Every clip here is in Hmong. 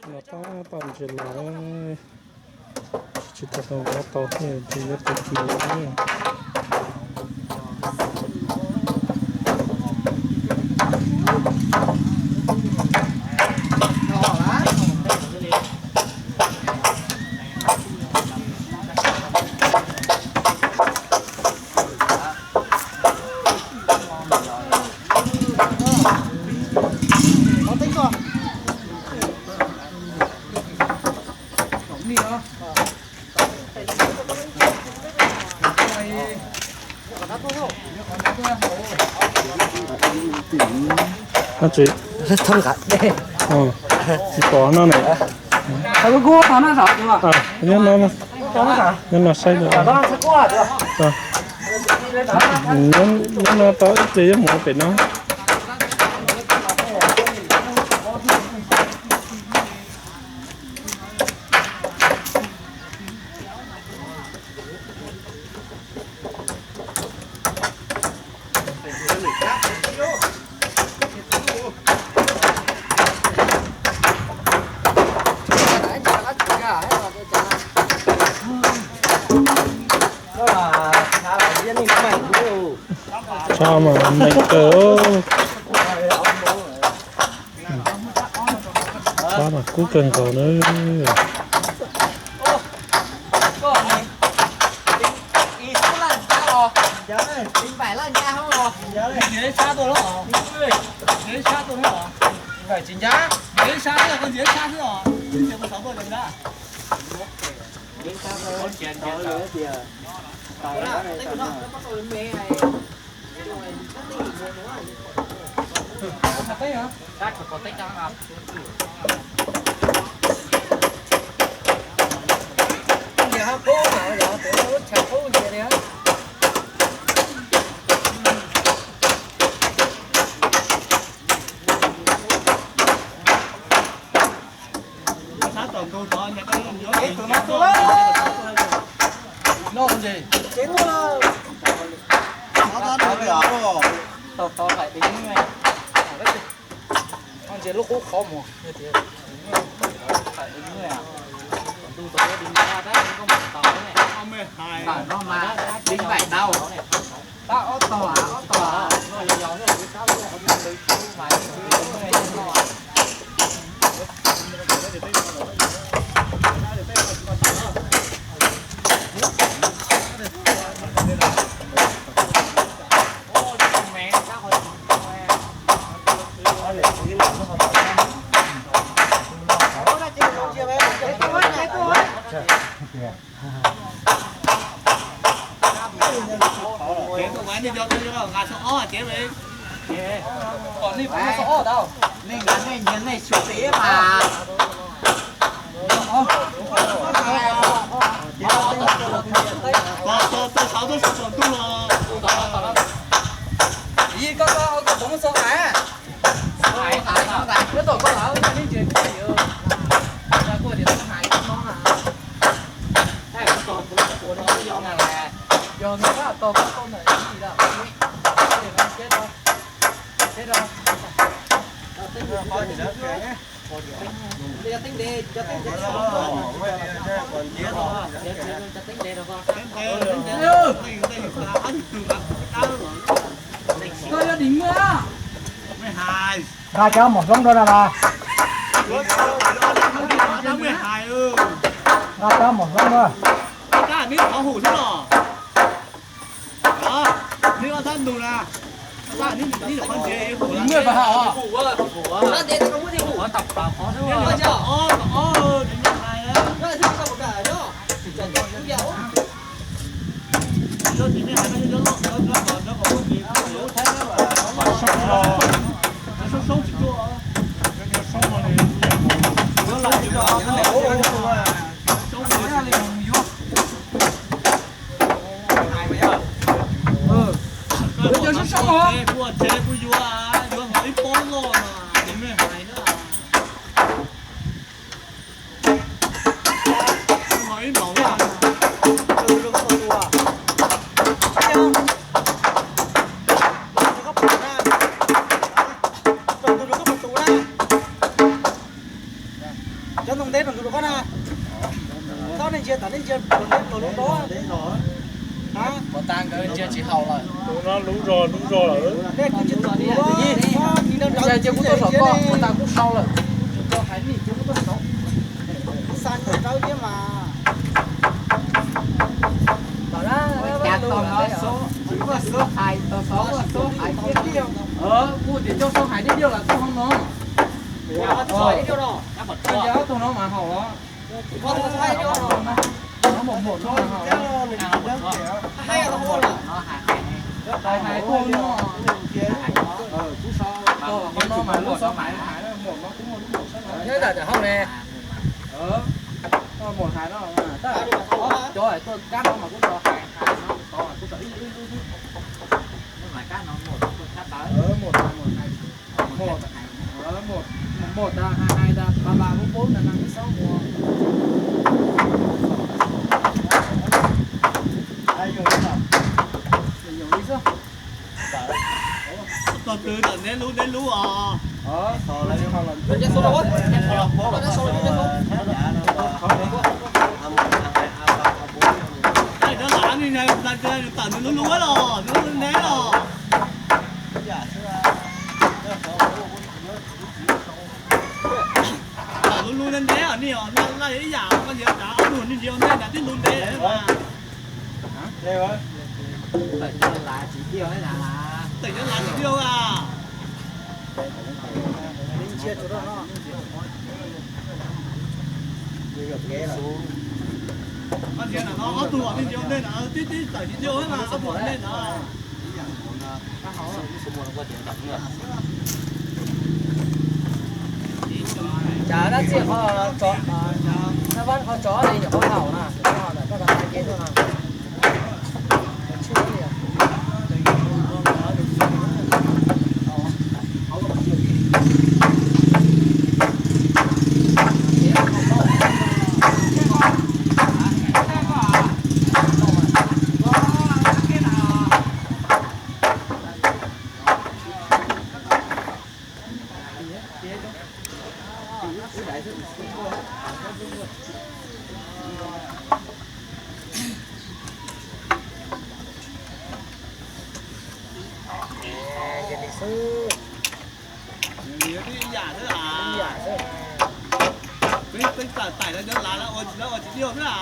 Los tab tom ntses los, tsis tau tau vov tau thiab ces yuav tau kis lawm. Tsis pom no ne. Nyob no, nyob no saib. Nyob no tau ib pliag yuav mus pem no. Tso mas meem kawg. Tso mas kub kawg nkaus na. Ntses lub qub qhov muag, tus tus di tab no mas deev npaim tau. Tab ob tog, ob tog. Nej nqa nej nyiag nej xyuas peb mas. Tos tos tos saud tuaj saum ntuj los. Ib koj koj koj tov muab xov hais. Nyob tom koj lawm, nej ntses kuj yog. Kuj tias xov hais koj no na. Yog no tos koj tau ntawm ib lawm. Nqa cov mom hloob rau na las. Nqa cov mom hloob rau. Cov ntoo nteb rau ntug rau qab na. Txhob nej ntsia tam nej ntsia rau ntej rau lub nrob. Puas tas nkawd ntsia tsis haum lawm. Tus no lub zog lub zog lawm. Nej kuj tsis txom nyem, cia kuv tuaj saum koj, puas tas kuj sau lawm. Kuv xa ntawm rau thiab mas. Cas tau no xub, tsis muaj xub hais, tau xov muaj xub hais tiag tiag. Kuv tias coj xub hais tiag tiag los tuaj hauv no. Ntsia ob tug no mas haum os. Ob tug no, no mas haum no. Hais hais tuaj no. Hauv no mas lub xov hais hais, muam no kuv muaj lub muam sab no. Nyob ntawm hauv ne. Muam hais no, cov tuaj kab no mas kuv tau hais hais no, tod kuv tau ib lub ib lub xwb. Muam hais, muam hais tas hais hais tas pab pab pub pub na na ib xob ua. Tau tw ntawm neb lub neb lub os. Tawm nws lub lub los nws lub neb los. Tawm lub lub neb neb os, nej os, laj ib yam koj ntsia tav ob tug nej ntsia nej na tib lub neb mas. Tawm cov lav tsis diau a. Koj ntsia no ob tug nej ntsia nej na tib tib tawm tsis diau mas ob tug nej na. Cas dab tsi qhov tso, nab vab qhov tso li nyuam qhuav haum na, koj tais ces tuaj na. Ib yam xwb. Peb tawm tais lawv cov lav lawv ua tsis diau xwb a.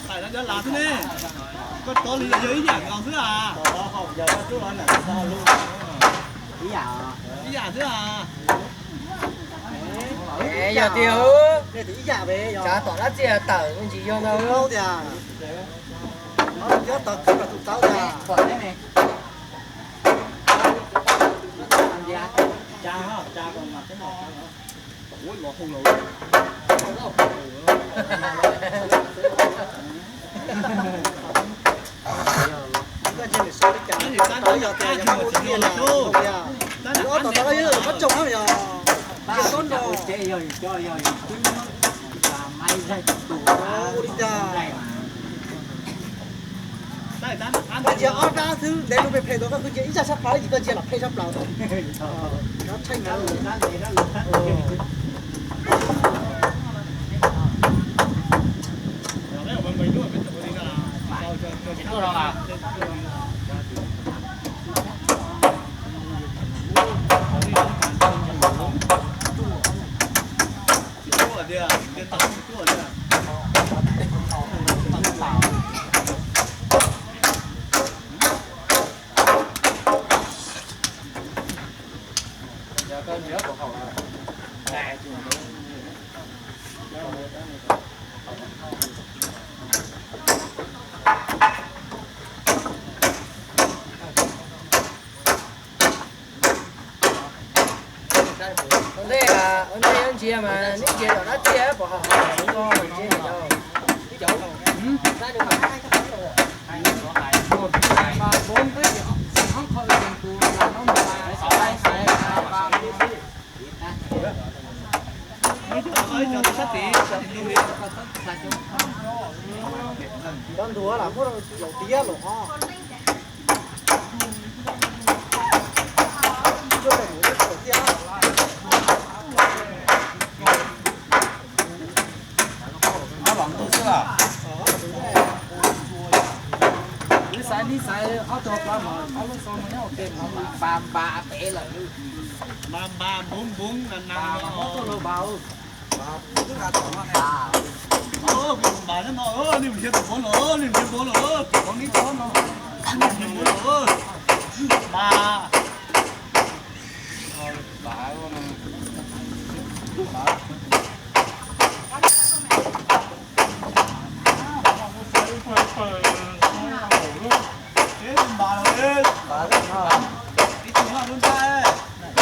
Tais lawv cov lav xwb ne. Koj tov li yog ib yam nkaus xwb a. Ib yam xwb a. Yog tiag, tsav tom dab tsi tawm me ntsis yog ntau tiag. Koj cia ob dab xwb ntev lub phem phem tau koj kuj cia ib zaj sab plaws ib yim koj cia los phem sab plaws. Ua ntej, ua ntej nyob ntsia mas neb ntsia tom dab tsi pom haum no mas ntsia yog ib cov. Cov ntuag lam muab laus tiab laus ho. Cov ntuag lam muab laus tiab. Npa npa pem lawm. Npa npa npoob npoob na na. Npa npa npoob npoob na. Npa npa npoob npoob na. Npa npa npoob npoob na.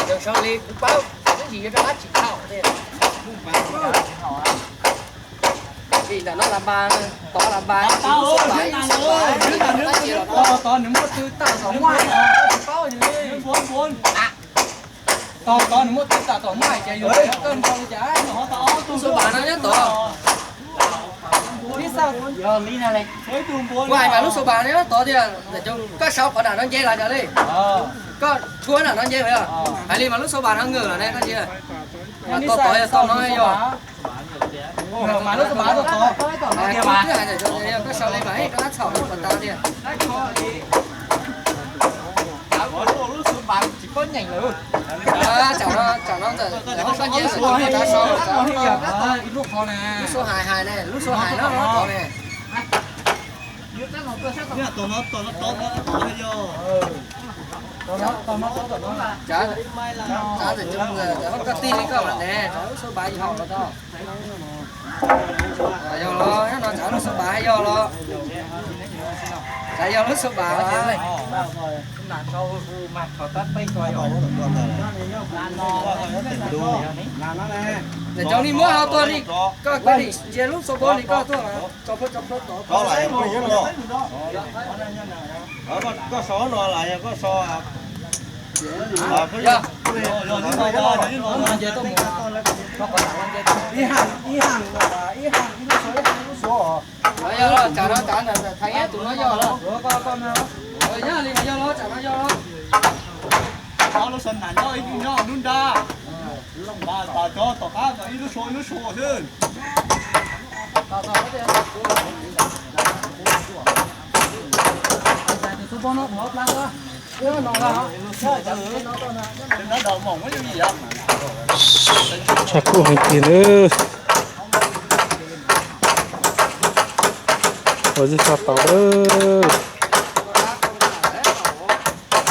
Yog sau li kuv paub, twb tsis yuav rau dab tsi thaum tiag. Vim ntawm no las npas, tod las npas, tod nws muaj twg tam tom muaj, tsis paub li. Tod tod nws muaj twg tam tom muaj ces yus kawg nrho li cas. Lub xub npas no nyob tod. Ib xav, kuv hais mas lub xub npas no nyob tod tiag, koj sau qhov nram no nce los yog li. Koj rhuav nram no nce, hais li mas lub xub npas no ngwm lawm ne koj ntsia. Mas tod tod yog tod no yog. Mas lub xub npas tod tod, twb hais tias koj sau li mas rov qab txhaum li puas tau tiag. Tsam no, tsam no ntawm hoob koj nce ntawm koj rov sau, lub xub hais hais ne, lub xub hais no no tod ne. Tsam ntawm cov hoob koj tij li koj mas ne, tsam lub xub npas yog los tau. Yog los no tsam lub xub npas yog los, tsam yog lub xub npas. Ntawm cov ni muab ho tuaj li, koj koj ntsia lub xub npas li koj tuaj. Koj sau no los yog koj sau, ib haj ib haj ib lub xov, ib lub xov. Yog los tsam no tsam ntawm thaiv tus no yog los, yog li mas yog los tsam no yog los. Lub xov nam nyob ib tug nyob lub nrab, mas tom cov tom qab mas ib lub xov ib lub xov xwb. Tshaj kuj heev tiag nawb. Ua zeb tshaj tau lawm.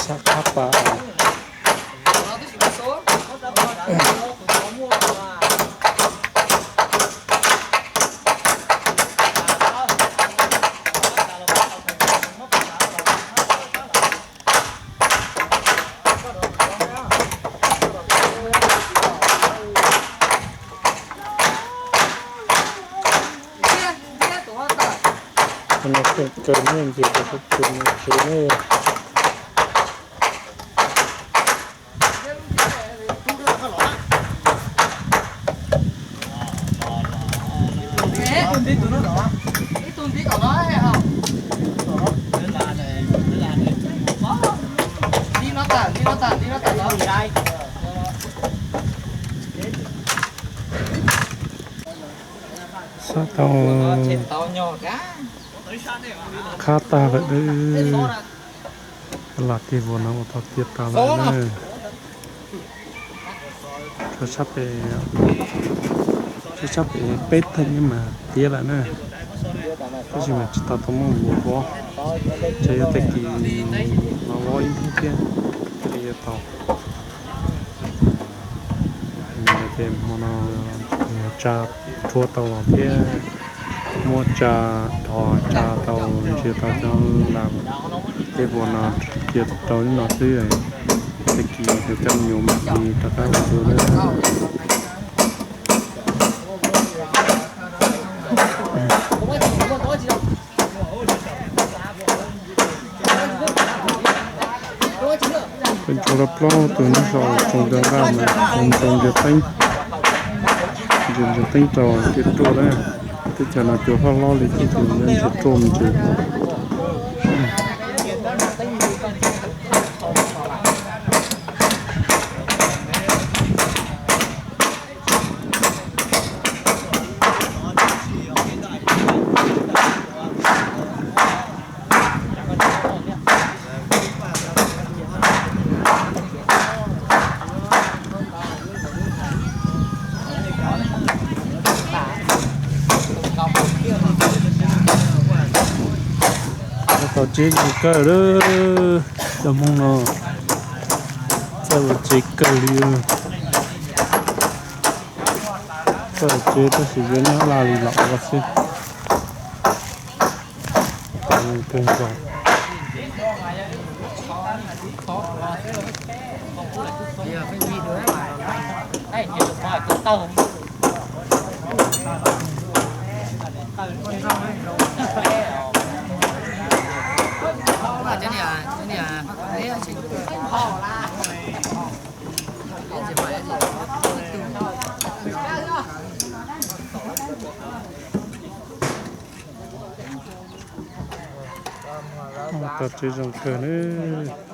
Tshaj qab pas. Qhov no keej kawg ne, ntsia rau sab tus no tsev ne. Sab tau qhab tag lawm. Lam tej vus no ua tau tiav tas lawm na. Tshuav sab pem, tshuav sab pem peb theej mas tiav lawm na. Tab sis mas tsis tau tau muaj vus vov, ces yog tag kis no vov ib hnub thiab thiaj li yuav tau. Ces hmo no tsa rhuav tau los thiab, muab tsa dhos tsa tau, ntsia tau cov las tej vus no cia rau li no xwb. Tag kis yog coj me nyuam mam li rov qab ua dua na. Peb tsuas loj plaub tus nyob saum tsoos cov nqaj mas ntsia teeb, ntsia teeb rau tiaj ruaj na. Teb chaws no cua hlob hlob li thiab ces ntsia ruaj me ntsis. Tsev zoo kawg lawm, cov Hmoob no txawj ua tsev kawg li. Txawj ua tsev tab sis yuav nyob laj li los ua xwb. Kawg nkaus. Tsev zoo kawg nawb.